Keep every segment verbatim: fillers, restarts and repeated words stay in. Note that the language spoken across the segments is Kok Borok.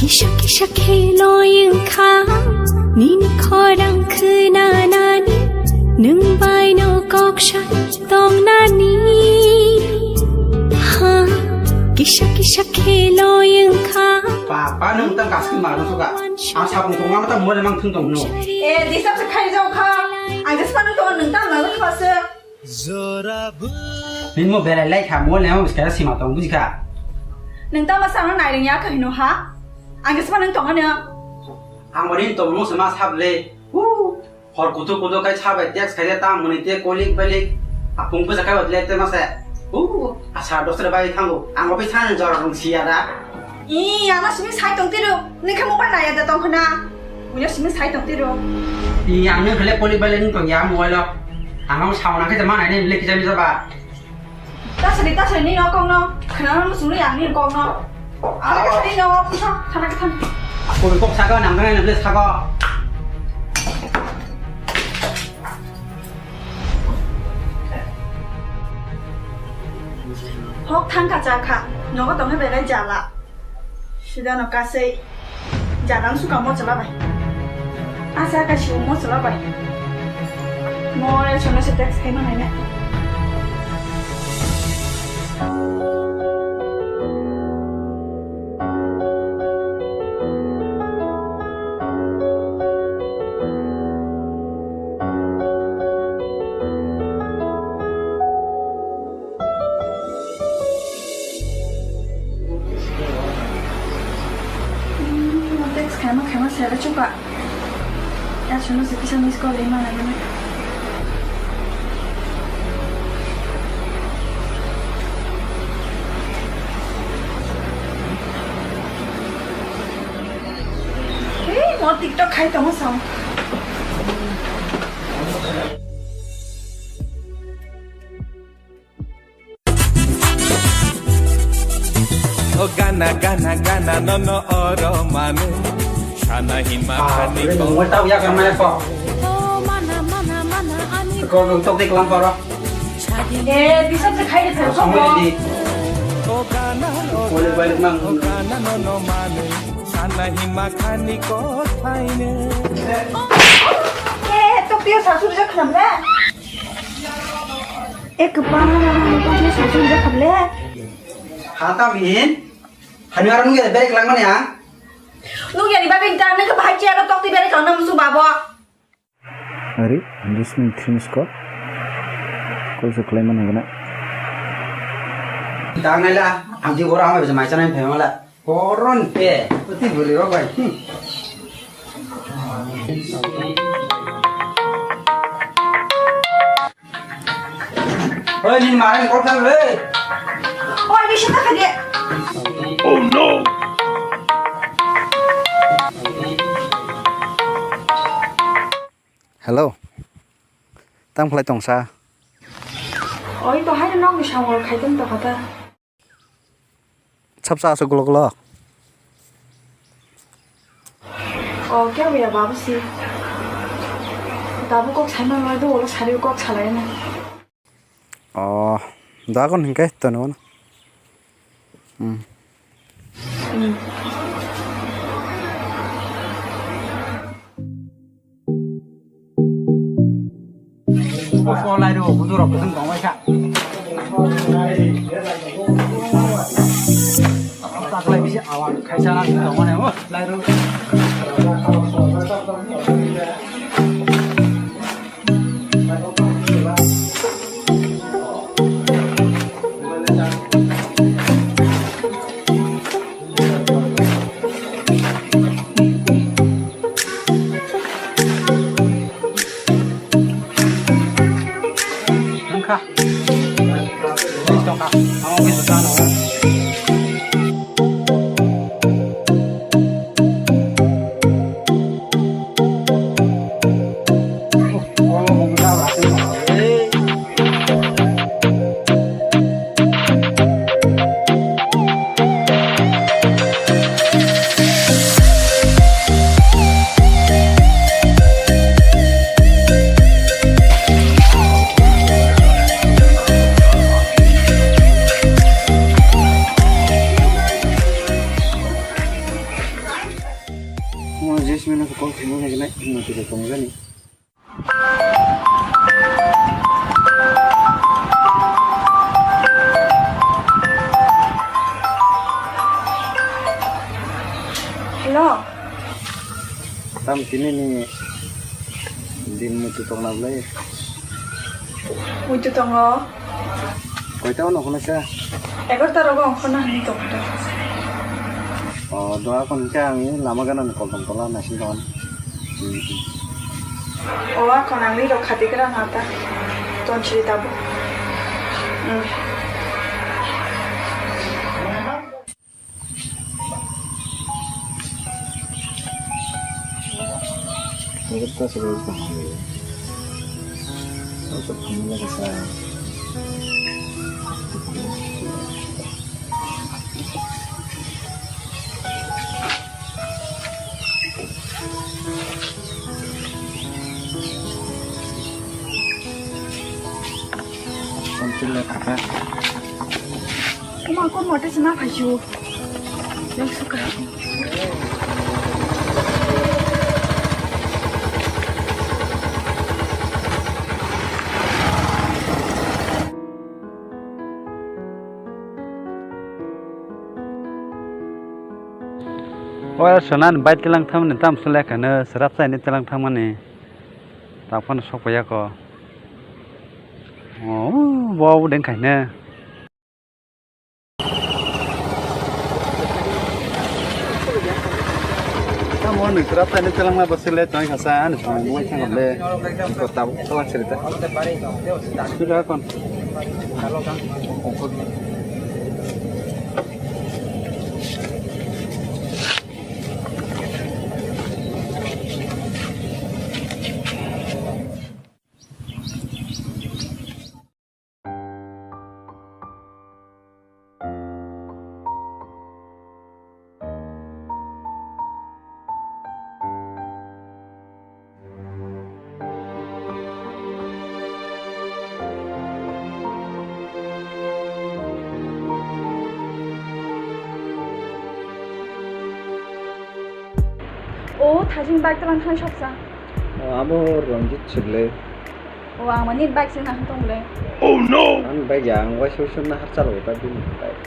Kisa kisa khe loi wngkha nini khorang khwnanani, nwng bai no kok sa tongnani. Ha, kisa kisa khe loi wngkha. Papa, nwng tang kaski ma rw suka. Ang sapung tong ma tang mo le mang thung tong no. Eh, disturb se khai jau kha. Ang just panu to nwng tang ma kha se. Nini mo belai lai kha, mo le mo biskara sima tong buji kha. Nwng tamo sano nairing ya kha hino ha? Ang khe sima nwng tong ano. Ang bo nini tong mo sama sab le. Hu. Hor kutu kutu kai sabai text khai ta muni te kolik belik. Apung buja kai le te mase. Hu. Asa dosra bai thango. Ang obi san jora rung siya da. Ih, ano simi sai tong tiro. Nini khe mobile naya da tong khna. Uya simi sai tong tiro. Ih, ang nini khele poli bale nini tong ya mobile lo. Ang ang sauna khe ma nai nini le kisa misa ba. Ta sari, ta sari nini kong no. Khna no sunu ya nini kong no. Ano sari no, pusa, thana khe thana. Aku kok saka nang nang le saka. Hok thang kha cha kha, nogo tongkhe belai jala. Sida no kasei jala wngsuka mochla bai. Asa ka siu mochla bai. More chono se text khai manai na. Text khaima khaima sele chuka. Ya, chwngno se kisa miss call rwma nangani. Hey, mo TikTok khai tongo sam. O gana gana gana no no oro manu. Sana hima Ah, khani ini ko. Mau tahu ya, karena apa? Kau untuk di kelam parah. Eh, bisa se khai de thang. Kamu ini. O gana o Boleh balik, Mang. O gana no no manu. Sana hima khani ko thaine. Eh, to pio sasu rijak khnam le. Eh, kwbangma nang nang tongphia sasu rijak kha le. Ha, tamo hin? Hani aro nungya berek langmani ang? Nungya ni bagwi ta nang bahai chair o tokti berek langna musu babo. Ari, Dusmin Trimsko. Kol su khlai mani gana. Dang nai la, ang di bora hama bisa mai chanai phai mala. Koron te, uti buri rok bai. Hmm. Oi, nini mare ni kok thang le. Oi, ni sita kha de. Oh no. Hello. Tang phlai tong sa. Oi, to hai nong ni samol khai tong to kha ta. Chapsa aswk glok glok. O, kya bhaiya, babu si. Babu kok sai man lai do, ulo sari kok salai na. O, dagon hingke tono. Hmm. Hmm. Bo phone lai rw, budu rok kwthwng tongmai kha. Taklai bisi awan khaisa na tongmani o lai rw. Wngkha. Tongkha. Amo khe juta no. Nang kok thumui nai nai, nang twi tong jani. Hello. Tam tini ni din mutu tong na ble. Mutu tongo. Koita ono khuna sa? Egarta rogo ongkhorna hwnwi tongkha. O, doha kon khe ang lama gana ni koltong tola naising tong. O, a kon ang ni rok khati gra na ta. Ton chiri tabu. Hmm. Ama ko mote sima phaisu. Yang suka. Ora sonan bai tilang thamni tam sule kane serap sai ni tilang thamani. Taphano sokpaiya ko. Oh, wow, deng khaine. Tamo ni kra tani telang na basile tang khasa ani tang mo thang le. Ko ta ko la chiri ta. Sudah kon. O, thajin bike talang thang soksa. O, amo Ranjit Siglai. O, ang mani bike sing nang tong le. Oh no! Ang bike ya, ang waisa waisa na har chalo ta bini bike.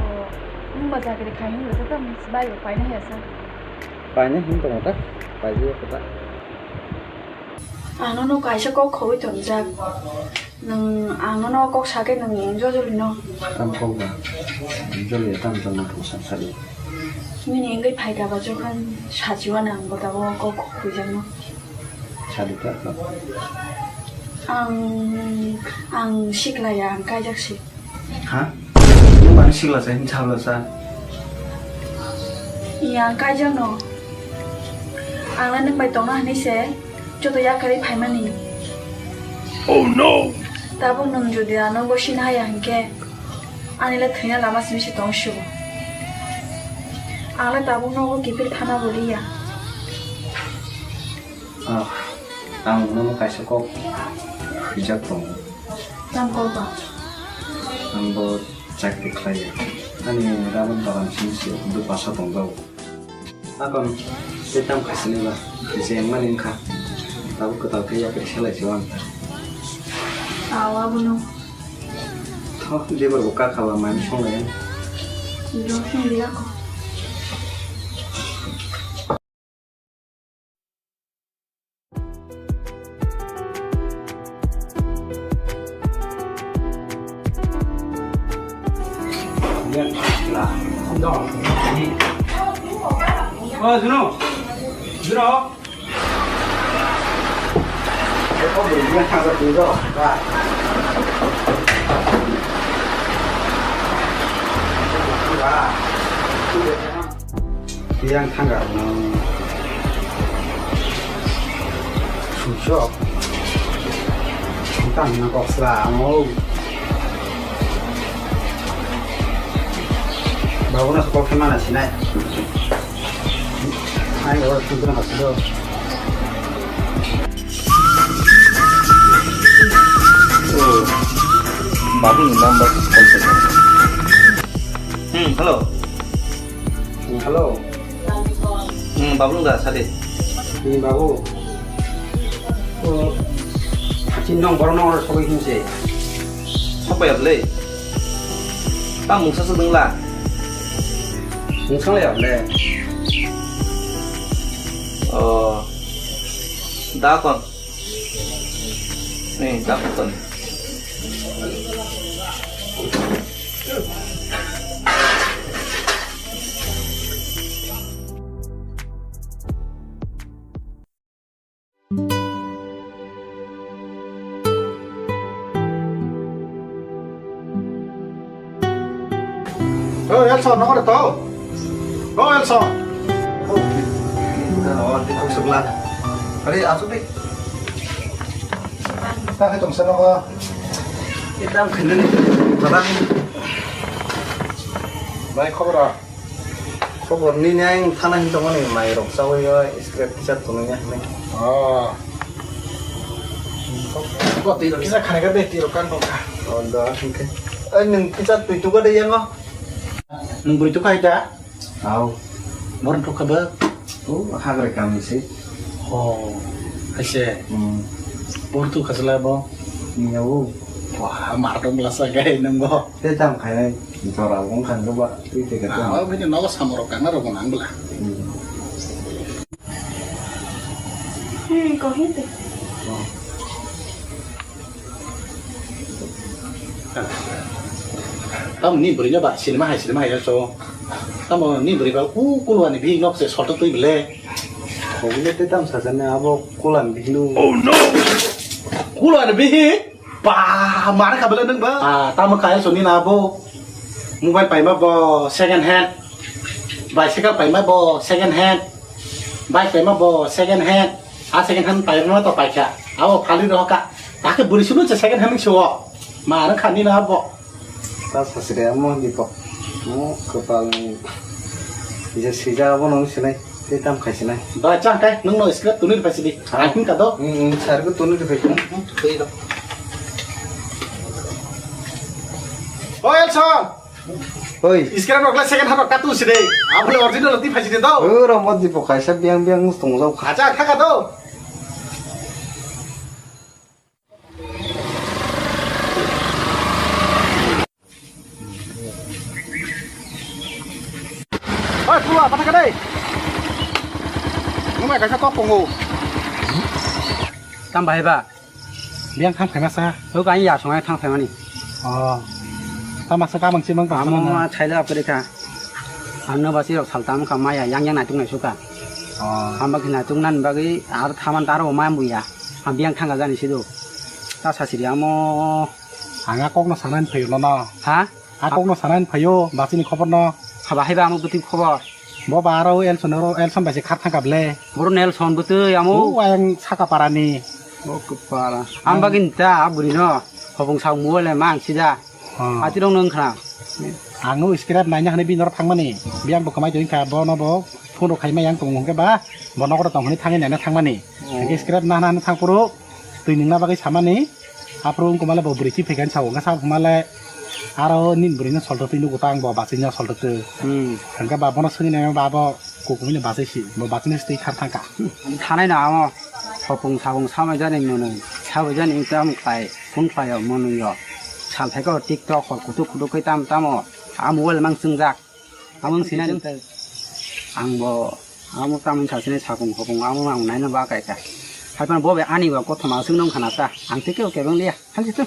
O, nung ba chakri khai hin le ta bike paina ya sa. Paina hin tong ta, pai ya ta. Ang nono kaisa kok khogwi tonjak. Nwng ang nono kok sakhe nwng jojolino. Tam kok ba? Joli tam tam na thung sam sadi. Mini wngwi phaikha ba jokhon sachiwano ang bo tabuk kok khuijakno. Sadi ta kha. Ang, ang siklaya, ang kaijak si. Ha? Nwng mani sikla sa, hinwi sabla sa? Iya, ang kaijakno. Ang le nwng bai tongna hwnwi se joto yakarwi phaimani. Oh no! Tabuk nwng jodi ano gosina haya hinkhe, ani le thwina lama simi se tong sigo. Ang le tabuk nogo kiphil thana bo liya. Ah, ang nono kaisa kok hwijak tongo. Tamo kok ba? Ang bo chakri khlaiya. Ani raban bagan simi se dupasa tongjago. Akon tei tam khaisini ba, je mani wngkha. Tabuk kwtal khe yapri selai se wang. Aw, abono. Tho, jebo bo kakha ba mani songlai. Jok song liya ko. Oh, Juno. Juno. Yang thangka no sujok tang na kok sla amo. Babu na kok mana sinai. Ai, ora sujok na sujok. Babu ni number call se. Hmm, hello. Hello. Babu nung da sadi. Ni babu. O, chini nong borok nong oro sogwi hinse. Sokpaiya bwle. Tamo mungsa swk dwngla. Mungsa laiya bwle. O, da kon. Ni da kon. O Elson, nokore to? O Elson. O, di kok sukla. Ari, asuk di. Ta hai tong sana ko. Itam khendeni. Barang. Bai khobor a. Khobor nini ang thana hin tongmani mai rok chawi o scrap kisa tonwi ya hinwi. Oh. Bo twi rok kisa khana ka de twi rok kan rok ka. Oh, do hingke. Ai nung kisa twi tu ka de yango. Nung bui tu ka ita? Au. Bor tu ka ba? Oh, hagre kam si. Oh. Aise. Hmm. Bor tu ka sala bo. Ni au. Wah, mar dong la sa gai nung bo. Te tam khai nai. Jora wng kha hwnkhe ba twi twi khe tong. Ah, bini nogo samung rok kana rok nang bwla. Hmm. Hmm, kok him te. Oh. Tamo ni bwrwi no ba sinima hai sinima hai so. Tamo ni bwrwi ba u kulwani bihik nok se solto twi bwle. Kok bwle te tam sajani abo kulan bihik no. Oh no! Kulwani bihik? Ba, mare kha bele nung ba? Ah, tamo kaya soni na bo. Mobile paima bo second hand. Bicycle paima bo second hand. Bike paima bo second hand. A second hand paima to paikha. Abo phali rohka. Take buri sunu che second hand so. Mare kha ni na bo. Ta sasire amo ni pok. Mo kapal ni. Bisa sija abo nang sinai. Tei tam khai sinai. Ba chang kai nung no scrap tunui phai sidi. Ha? Ang ka do. Hmm, hmm, sar ko tunui phai. Hmm, tei do. O Elson. Oi. Scrap rok le second hand rok katu sidi. Abole original ti phai sidi do. O ro mo di po kaisa biang biang mus tong jau kha. Acha kha ka do. Oi, pula, patha kadai. Nungmai kaisa kok tongo. Tam bahai ba? Biang tham khaima sa. Huk ani ya songai tham khaimani. Oh. Tama sa kamang simang pa. Amo ma thaila apre kha. Ano basi rok sal tam kha maya yang yang naitung nai suka. Oh. Hamba khe naitung nan bagwi ar thaman taro ma buya. Am biang thanga jani sido. Ta sasiri amo. Ang a kokno sanani phaio nono. Ha? A kokno sanani phaio, bachini khoborno. Haba haiba amo bwtwi khobor. Bo ba aro Elson aro Elson bai se khar thangkha ble. Boro Nelson bwtwi amo. O ayang saka parani. O kwpara. Am bagini ta a bwrwino. Hopung sak mobile ma ang sida. Hmm. Atirok nung khna. Ang no scrap naina hwnwi bini oro thangmani. Biyang bo kwmai tongkha, bono bo phone rok khaima yang tongo hwnkhe ba, bo nokoro tong hwnwi thangwi naina thangmani. Oh. Hwnkhe scrap nahna hwnwi thangphuru twi nungna bagwi samani. Aphuru wngkha male bo bwrwi twi phaikha hinwi sao, hwnkhe sao hwnkha male aro nini bwrwino soltok twi nugo ta ang bo bachwino soltok twi. Hmm. Hwnkhe ba bono swngwi naima ba bo kukumino bachwi si, bo bachwino se twi khar thangkha. Thanai no amo hopung sapung samai jani mwnwi, sabai jani tamo khlai, phone khlaio mwnwio. Sal phaikha o TikTok hor kutuk kutuk khe tam tamo a mobile mang chwngjak. Amang sinai nung. Ang bo, amo tamni sa sinai sapung hopung, amo ang naina ba kai kha. Hai phano bo be ani ba kothoma aswk nung khana ta. Ang tei kebo kebeng liya. Thang si tu.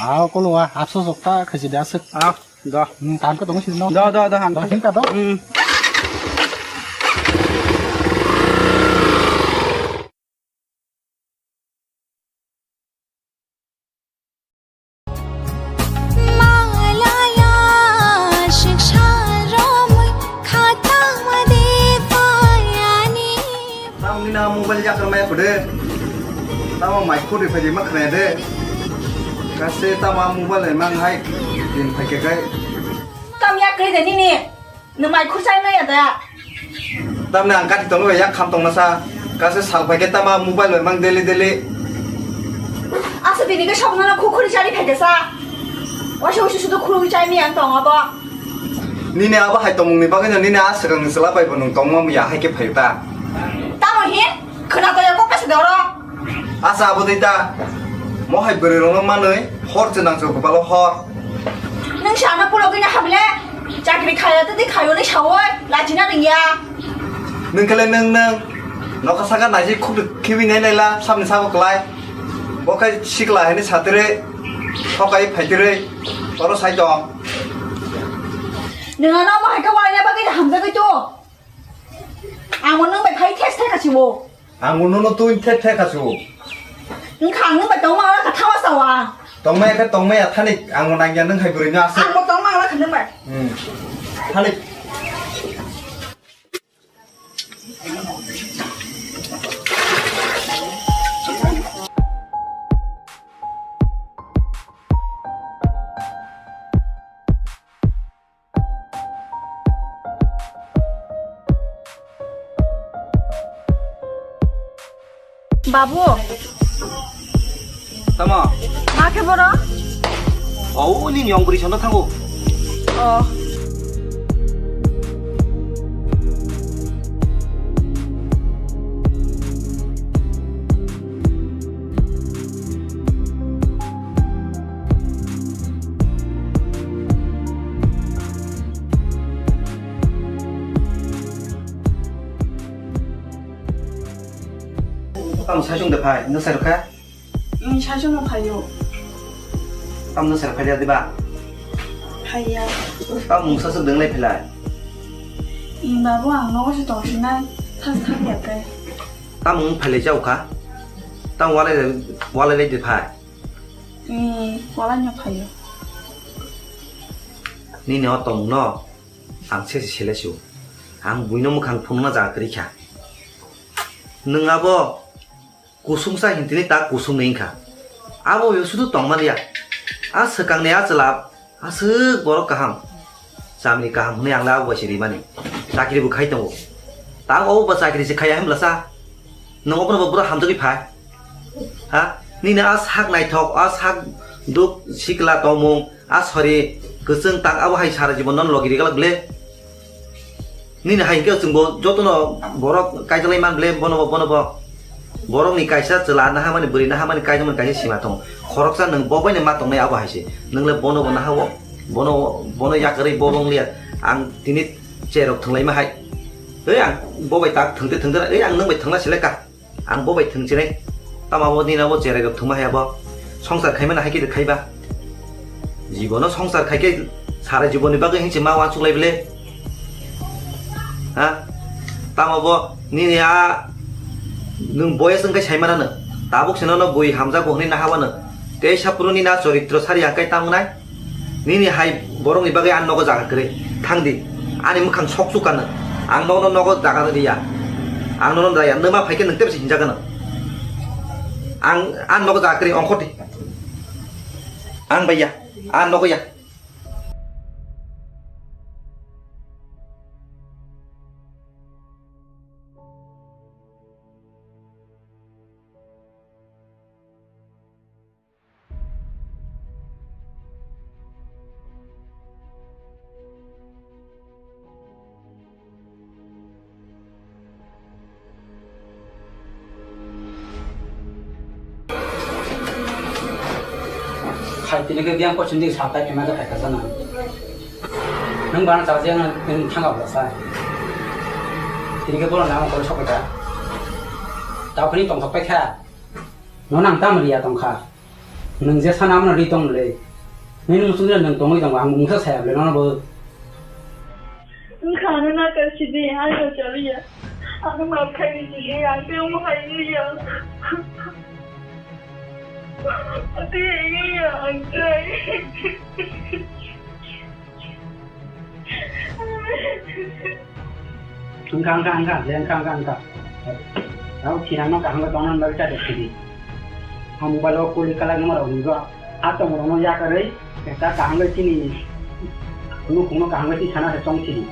Ah, kolo wa, apso sok ta, khaji da aswk. Ah, do. Hmm, tam ka tong si no. Do, do, do, ang. Do, him ka do. Hmm. Malaya shikha romwi khatama de payani. Tamni na mobile yakar maya kude. Tamo mai khuri phaji ma khna de. Kase tama mobile mang hai din phai ke kai. Tam yakri de nini. Nwng mai khurchai maya da? Tamni ang kati tongwi bai yak kham tongna sa. Kase sal pai khe tama mobile bai mang daily daily. Asa tini khe sokno no khukhuri chari phai khe sa. Waisa waisa sudu khurui chai mi ang tongo bo. Nini abo hai tongmungni bagwino nini a swkangni chwla bai bo nwng tongma ya hai khe phaio ta? Tamo hin? Khwna toya kok kaisa de oro. Asa abo dei ta? Mo hai bwrwi rokno manwi hor chwng nang chwng kwbalo hor. Nwng sa ano pulogwino hamle? Chakri khaya tei khayo ni sawoi lachina ringya. Nwng khe le nwng nwng. Nokha saka naisi khuk khibi nai naila samni sabo kwlai. Bo khe sikla hini satire thokai phaitire oro sai tong. Nwng ano omo hai khe walaina bagwi hamjagwi to. Ang bo nwng bai phai thes thai kasibo. Ang bo nono twi the the kha su. Wngkha ang nwng bai tongma wngkha thama sawa. Tongmaya khe tongmaya thani ang bo nangya nwng hai bwrwi no aswk. Ang bo tongma wngkha nwng bai. Hmm. Thani. Babu. Tamo? Ma khe boro? O, nini yong bwrwi sono thango. O. Tamo saichung de phai, nwng sai rwkha? Nwng saichung no phaio. Tamo nwng sai rwkha ya diba? Phaiya. Tamo mungsa swk dwng lai philai? Nwng babu ang nogo se tongsinai, thas thang ya tei. Tamo wng phailai chao kha? Tamo walai, walai lai de phai? Ee, walai no phaio. Nini o tongmung no ang se se sele su. Ang buino mwkhang phunukna jaga kwrwi kha. Nwng abo kusungsa hintini tak kusung ni wngkha. Abo bo sudu tongmani ya. A swkang ni a chwla aswk borok kaham. Chamni kaham hwnwi ang le abo bai se rimani. Chakri bo khai tongo. Tang obo ba chakri se khaiya hwnbla sa? Nwng obono bo bwrwi hamjagwi phai. Ha? Nini a sak naithok, a sak duk sikla tongmung, a sori kwchwng tang abo hai sara jibon no logi ri galak ble. Nini hai hwnkhe chwngbo jotono borok kaijalai man ble, bono bo, bono bo. Borokni kaisa chwla nahamani, bwrwi nahamani, kaijakmani kaisa sima tongo. Khoroksa nwng bo baino ma tongnai abo hai se. Nwng le bono bo naha-o, bono, bono yakarwi bo wng liya. Ang tini cherok thwnglaima hai. Ei ang bo bai tak thwngte thwngte, ei ang nwng bai thwngna seleka. Ang bo bai thwngchinai. Tamo abo nini abo cherai rok thwngma hai abo. Songsar khaimani hai khe khaiba. Jibono songsar khai khe sara jibonni bagwi hinse ma uansuk lai bwle. Ha? Tamo bo nini a nwng boyes wngkhe saimanano. Tabuk se nono bui hamjago hwnwi nahabano. Tei saphuru nini a choritro sari hangkai tamo nai? Nini hai borokni bagwi ani nogo jaga kwrwi. Thang di. Ani mwkhang sok chukano. Ang nono nogo jaga riya. Ang nono jaya. Nwma phaikhe nwng tebse hinjagano. Ang ani nogo jaga kwrwi ongkhor di. Ang bai ya. Ani nogo ya. Khai tini ke biang kochim di satai kena ke phaika jana. Nang bana chaji ang nang thanga bwla sa. Tini ke bola nang kol sokai ta. Tau kini tong sokai kha. No nang tam riya tong kha. Nwng je sana mano ri tong le. Nini muchung je nwng tongwi tongo, ang mungsa saya bole nono bo. Wngkha ano nakar sidi, ano chaliya. Ano map khai di sidi, ang tei omo hai wngya. Tei wngya, ang tei. Wngkha, wngkha, wngkha, le wngkha, wngkha, wngkha. Tamo thinangno kaham khe tongna bagwi chate sidi. A mobile o kuli kalai nangma rok ni go. A tongmung rokno yakarwi, ekta kaham khe chini nukhungno kaham khe tisana se tong sidi.